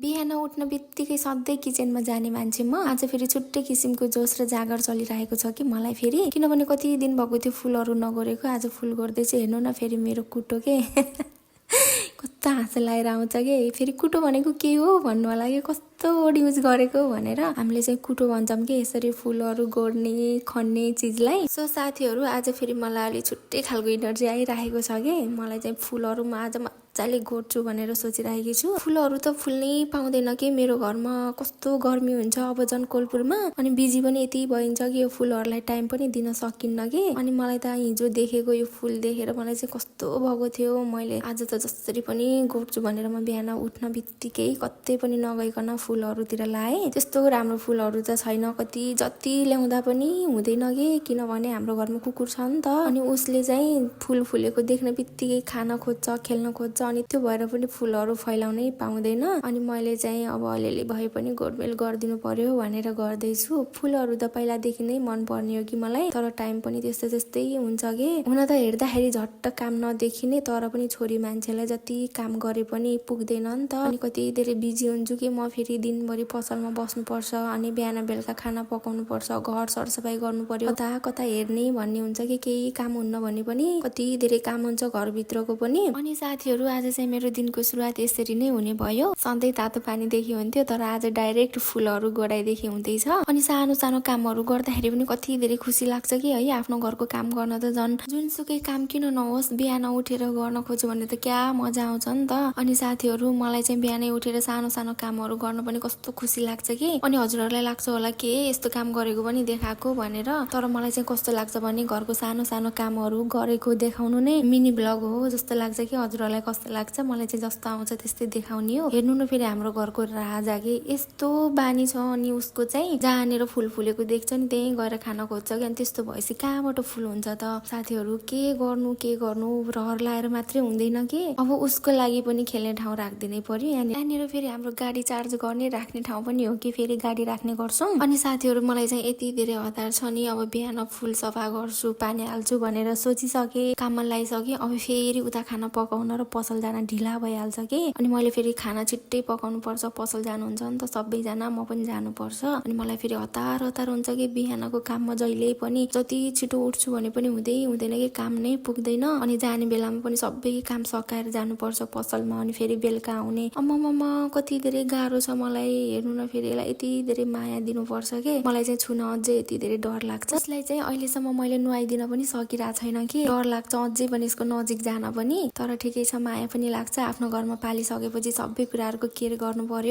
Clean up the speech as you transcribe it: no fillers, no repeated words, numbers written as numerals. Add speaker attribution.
Speaker 1: बिहान उठ्न बित्तिकै सधैँ किचनमा जाने मान्छे म आज फेरि छुट्टै किसिमको जोस र जागर चलिरहेको छ कि मलाई फेरि, किनभने कति दिन भएको थियो फुलहरू नगरेको, आज फुल गर्दैछु। हेर्नु न फेरि मेरो कुटो के कस्तो हाँसो लागेर आउँछ कि फेरि कुटो भनेको के हो भन्नु होला कि कस्तो वर्ड युज गरेको भनेर। हामीले चाहिँ कुटो भन्छौँ कि यसरी फुलहरू गोड्ने खन्ने चिजलाई। सो साथीहरू आज फेरि मलाई अलि छुट्टै खालको इनर्जी आइरहेको छ कि मलाई चाहिँ फुलहरूमा आज मजाले गोड्छु भनेर सोचिरहेकी छु। फुलहरू त फुल्नै पाउँदैन कि मेरो घरमा, कस्तो गर्मी हुन्छ अब झन् कोलपुरमा, अनि बिजी पनि यति भइन्छ कि यो फुलहरूलाई टाइम पनि दिन सकिन्न कि। अनि मलाई त हिजो देखेको यो फुल देखेर मलाई चाहिँ कस्तो भएको थियो। मैले आज त जसरी पनि गोड्छु भनेर म बिहान उठ्न बित्तिकै कतै पनि नगइकन फुलहरूतिर लाएँ। त्यस्तो राम्रो फुलहरू त छैन, कति जति ल्याउँदा पनि हुँदैन कि, किनभने हाम्रो घरमा कुकुर छ नि त, अनि उसले चाहिँ फुल फुलेको देख्न बित्तिकै खान खोज्छ, खेल्न खोज्छ, अनि त्यो भएर पनि फुलहरू फैलाउनै पाउँदैन। अनि मैले चाहिँ अब अलिअलि भए पनि गोडमेल गरिदिनु पर्यो भनेर गर्दैछु। फुलहरू त पहिलादेखि नै मन पर्ने हो कि मलाई, तर टाइम पनि त्यस्तै त्यस्तै हुन्छ कि। हुन त हेर्दाखेरि झट्ट काम नदेखिने, तर पनि छोरी मान्छेलाई जति काम गरे पनि पुग्दैन नि त। अनि कति धेरै बिजी हुन्छु कि म फेरि दिनभरि पसलमा बस्नुपर्छ, अनि बिहान बेलुका खाना पकाउनु पर्छ, घर सरसफाइ गर्नु पर्यो, कता कता हेर्ने भन्ने हुन्छ कि केही काम हुन्न भने पनि कति धेरै काम हुन्छ घरभित्रको पनि। अनि साथीहरू आज चाहिँ मेरो दिनको सुरुवात यसरी नै हुने भयो। सधैँ तातो पानीदेखि हुन्थ्यो, तर आज डाइरेक्ट फुलहरू गोडाइदेखि हुँदैछ। अनि सानो सानो कामहरू गर्दाखेरि पनि कति धेरै खुसी लाग्छ कि है। आफ्नो घरको काम गर्न त झन् जुनसुकै काम किन नहोस् बिहान उठेर गर्न खोज्यो भने त क्या मजा आउँछ नि त। अनि साथीहरू मलाई चाहिँ बिहानै उठेर सानो सानो कामहरू गर्न पनि कस्तो खुसी लाग्छ कि। अनि हजुरहरूलाई लाग्छ होला के यस्तो काम गरेको पनि देखाएको भनेर, तर मलाई चाहिँ कस्तो लाग्छ भने घरको सानो सानो कामहरू गरेको देखाउनु नै मिनी ब्लग हो जस्तो लाग्छ कि। हजुरहरूलाई कस्तो लाग्छ? मलाई चाहिँ जस्तो आउँछ त्यस्तै देखाउने हो। हेर्नु न फेरि हाम्रो घरको राजा के यस्तो बानी छ, अनि उसको चाहिँ जहाँनिर फुल फुलेको देख्छ नि त्यहीँ गएर खान खोज्छ कि। अनि त्यस्तो भएपछि कहाँबाट फुल हुन्छ त साथीहरू? के गर्नु रहर लाएर मात्रै हुँदैन कि, अब उसको लागि पनि खेल्ने ठाउँ राखिदिनै पर्यो। यहाँनिर फेरि हाम्रो गाडी चार्ज गर्ने राख्ने ठाउँ पनि हो कि, फेरि गाडी राख्ने गर्छौँ। अनि साथीहरू मलाई चाहिँ यति धेरै हतार छ नि, अब बिहान फुल सफा गर्छु, पानी हाल्छु भनेर सोचिसके, काममा लागिसके, अब फेरि उता खाना पकाउन र पसल जान ढिला भइहाल्छ कि। अनि मैले फेरि खाना छिट्टै पकाउनु पर्छ, पसल जानुहुन्छ नि त सबैजना, म पनि जानुपर्छ। अनि मलाई फेरि हतार हुन्छ कि बिहानको काममा जहिले पनि जति छिटो उठ्छु भने पनि हुँदैन कि, काम नै पुग्दैन। अनि जाने बेलामा पनि सबै काम सकाएर जानुपर्छ पसलमा, अनि फेरि बेलुका आउने। अम्मम्म कति धेरै गाह्रो छ मलाई। हेर्नु न फेरि यसलाई यति धेरै माया दिनुपर्छ कि, मलाई चाहिँ छुन अझै यति धेरै डर लाग्छ। यसलाई चाहिँ अहिलेसम्म मैले नुहाइदिन पनि सकिरहेको छैन कि, डर लाग्छ अझै पनि यसको नजिक जान पनि। तर ठिकै छ, माया पनि लाग्छ। आफ्नो घरमा पालिसकेपछि सबै कुराहरूको केयर गर्नु पर्यो।